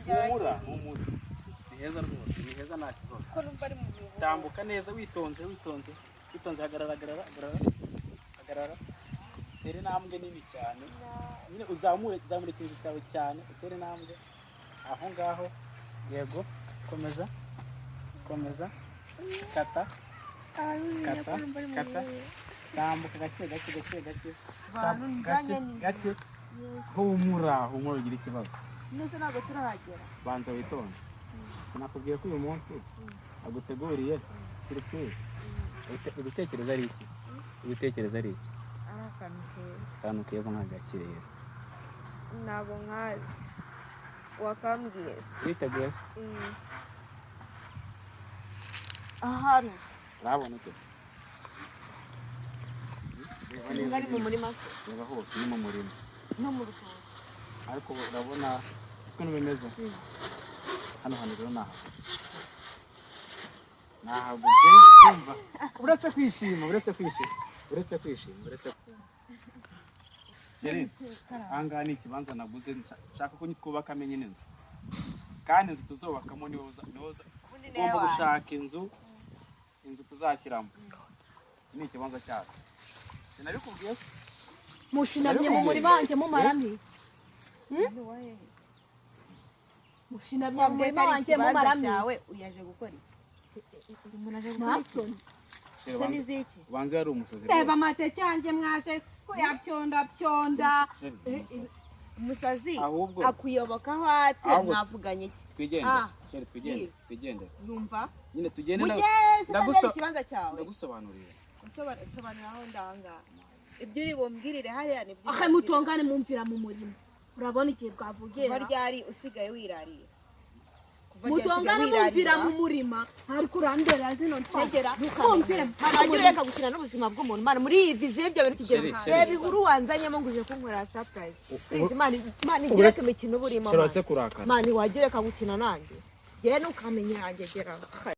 Humura, humura, ni heza rwose, ni heza, nta kibazo. Ko numva ari mu bihuru? Tambuka neza witonze, witonze, witonze. Hagarara, hagarara, hagarara, hagarara. Utere intambwe nini cyane nyine, uzamure, zamura ikintu cyawe cyane, utere intambwe aho ngaho. Yego, komeza, komeza, kata, kata, kata, tambuka gake gake gake gake. Abantu gake njyanye ni gake. Humura, humura, ugira ikibazo. Nese ntabwo turahagera? Banza witonde. Sinakubwiye ko uyu munsi aguteguriye surprise? Ibitekerezo ari iki? Ibitekerezo ari iki? Ari akantu keza. Akantu keza nk'agaki rero? Ntabwo nkazi, wakambwiye se. Witeguye se? Ahantu se? Urabona ute se? Reba neza. Ari mu murima se? Reba hose, ni mu murima. No mu rutoki. Ariko urabona siko bimeze hano hantu. Rero nahaguze, nahaguze. Kumva, uretse kwishima, uretse kwishima, uretse kwishima, uretse. Chérie, ahangaha ni ikibanza naguze, nshaka ko twubakamo nyine inzu, kandi inzu tuzubakamo niwe Ubundi ugomba niwe wanjye. gushaka inzu tuzashyiramo. Iki ni ikibanza cyacu, sinabikubwiye se? Mushinamye mu murima wanjye mumaramo iki? Mushinamye mu Wambwiye ko murima ari wanjye ikibanza mumaramo cyawe, iki? uyaje gukora iki? Umuntu aje gukora iki? Nta soni. Chérie, Se n'iziki? Ubanza yari umusazi Reba rwose. amateke yanjye mwaje kuyapyondapyonda. Chérie, ni umusazi. Umusazi Ahubwo akuyobokaho ate? Mwavuganye iki? Twigendere. Ah, Chérie, twigendere. Please. Twigendere. Yumva. Nyine tugende Mugeze kandi ari ikibanza cyawe. Ndagusobanurira. Nsobanurira aho ndanga ibyo uri bumbwirire hariya nibyo uri Ahe bumbwirire. mutongane mumvira mu murima. Urabona igihe Kuva bwavugira. ryari usigaye wirarira? Kuva ryari Mutongane usigaye mumvira wirarira? mu murima, ariko urandera zino ntegera mumvire. Mama, wajya ureka gukina n'ubuzima bw'umuntu, Mana, muri iyi vision ibyo bintu tugera. Chérie, chérie. Reba ihuru wanzanyemo ngo uje kunkorera surprise. Please, Mana, Mana, igire imikino uba urimo. Chérie, uretse Mana. kurakara. Mana, wajya ureka gukina nanjye, gere ntukamenya yanjye gera.